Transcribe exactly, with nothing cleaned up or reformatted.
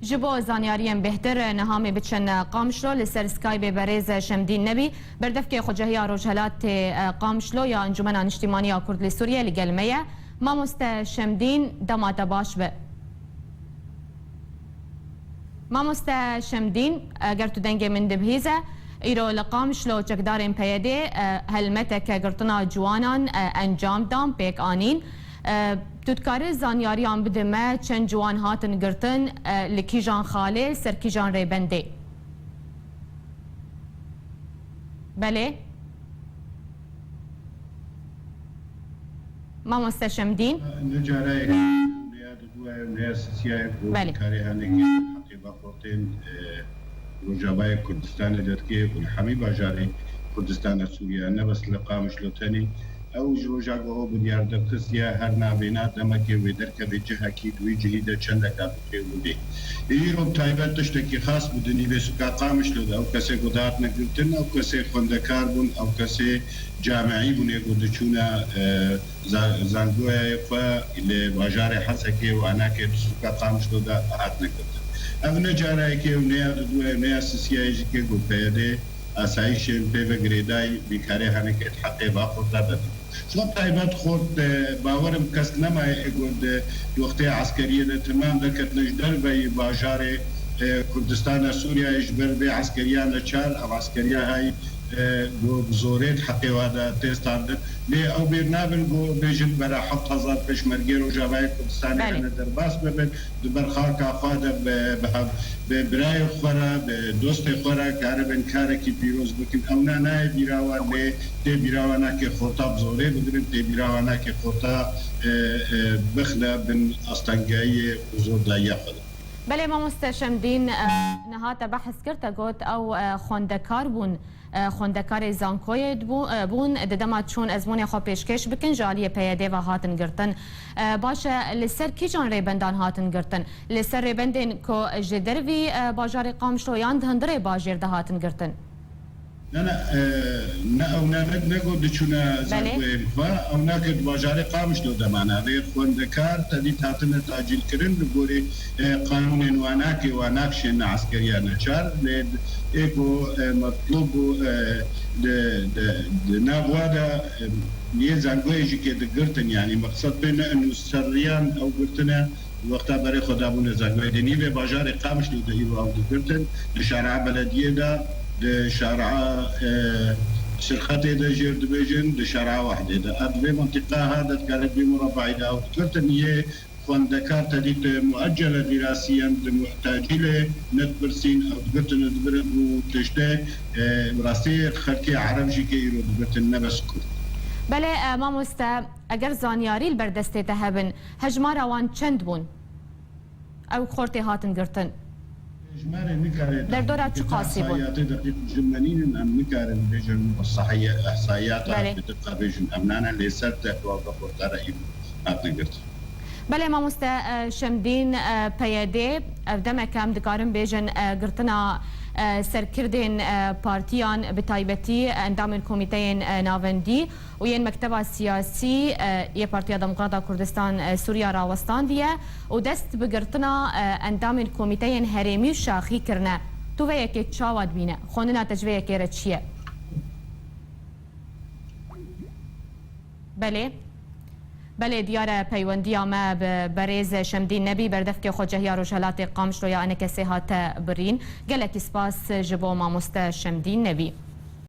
Ji bo zanyariyên bêhtir, niha em ê biçin Qamişlo. Li ser Skypeê berêz Şemdîn Nebî, berdevkê Xwecehiya Rojhelatê Qamişlo ya Encûmena Niştîmanî ya Kurd li Sûriyê, li gel me ye. Mamoste Şemdîn, dema te baş be. Mamoste Şemdîn, eger tu dengê min dibihîze, îro li Qamişlo çekdarên P Y D, e, helmeteke girtina ciwanan, e, encam dan, pêk anîn. E, tu dikarî zanyariyan bide me, çend ciwan hatin girtin, e, li kîjan xalê, ser kîjan rêbendê? Belê. Mamoste Şemdîn. Ne carayek, ne ya diduwa, ne ya sisiya, ku Belê. karê hanekê heqê baportên, e, Rojavayê Kurdistanê de dike û li hemî bajarê Kurdistana Sûriye, ne bes li Qamişlo tenê. Ew ji roja ku ew biryar derxistiye, her navêna demekê wê derkeve cihekî, di wî cihî de çendeka bikê û bê. Îro bi taybet tiştekî xas bû di nîvê sûka Qamişlo de. Ew kesê ku dihatine girtin, ew kesê xwendekar bûn, ew kesê camîî bûn, ê ku diçûne, e, za-, zangoyayê xwe li bajarê Hesekê û Anakê di sûka Qamişlo de hatine girtin. Ev ne carayekê û ne ya diduwa ye, ne ya sisiya ye jî ke ku P Y D asayîşên pê ve girêdayî, bîkarê henekê di heqê baporta de dibin. Ji xwe taybet xort, e, bawerim kes nemaye ê ku di wextê eskeriyê de temam derketine ji derveyî bajarê, e, Kurdistana Sûriyeyê ji ber vê eskeriya neçar, ev eskeriya hay, e, ku bi zorê di heqê wa de tê standin. Lê ew bêr nabin ku bêjin bera heft hezar pêşmergê Rojavayê Kurdistanê Belê. hene derbas bibin, di ber xaka xwe de bi, bi hev-, bi birayê xwe re, bi dostê xwe re karibin karekî pîroz bikin. Ewna nayê bîra wan, lê tê bîra wan nakê xorta bi zorê bigirin, tê bîra wan nakê xorta, e, e, bixine bin astengehiyê û zordayiya xwe de. Belê mamoste Şemdîn, e, niha te behs kir, te got ew, e, xwendekar bûn, e, xwendekarê zankoyê dibû-, e, bûn, di dema çûn ezmûnê xwe pêşkêş bikin, ji aliyê P Y D ve hatin girtin. E, baş e, li ser kîjan rêbendan hatin girtin? Li ser rêbendên ku ji dervî, e, bajarê Qamişlo yan di hundirê bajêr de hatin girtin? Ne, ne, e, ne ew ne, ne, ne got diçûne Belê. zangoyên xwe, ew ne ke di bajarê Qamişlo de mane. Vê xwendekar tevî hatine tacîlkirin li gorî, e, qanûnên wanakê, wanak şên eskeriya neçar. Lê ê ku, e, metlûb bû, e, di, di, di nav wa de, e, yê zangoyê jî ke digirtin, yanî mexsed pê ne û serriyan ew girtine. Wexta berê xwe dabûne zangoyê. Di nîvê bajarê Qamişlo de îro ew digirtin, di şara belediyê de, di şara, e, Sirxetê de jêr dibêjin, di şara Wehdê de. Ev di vê mintîqa ha de dikare vê murabaî de ew digirtin. Yê xwendekar tedît muecele dirasiyen di mu-, tacîlê nedipirsîn, ew digirtin û dibirin û tiştê, e, rastî xelkê Ereb jî ke îro digirtin, ne bes Kurd. Belê, e, mamoste, eger zanyarî li ber destê te hebin, hejmara wan çend bûn? Ew xortê hatin girtin. Hejmarê nikare Derdora çi qasî bûn? Ehsayatê deqîq ji me nînin, em nikarin bêjin sahiye-, ehsayata Belê. bi diqa bêjin em nane, lê ser te ku ev raportara îro hatine girtin. Belê mamoste, e, Şemdîn, e, P Y D, ev demek em dikarin bêjin, e, girtina, e, serkirdên, e, partiyan, bi taybetî endamên komîteyên, e, navendî û yên mekteba siyasî, e, yê Partiya Demokrata Kurdistan, e, Sûriya rawestandiye û dest bi girtina, e, endamên komîteyên herêmî û şaxî kirine. Tu vê yekê çawa dibîne? Xwendina te ji vê yekê re çi ye? Belê. Belê, diyar e, peywendiya me bi berêz Şemdîn Nebî, berdevkê Xwecehiya Rojhelatê Qamişlo ya Enekesê hate birîn. Gelekî spas ji bo mamoste Şemdîn Nebî.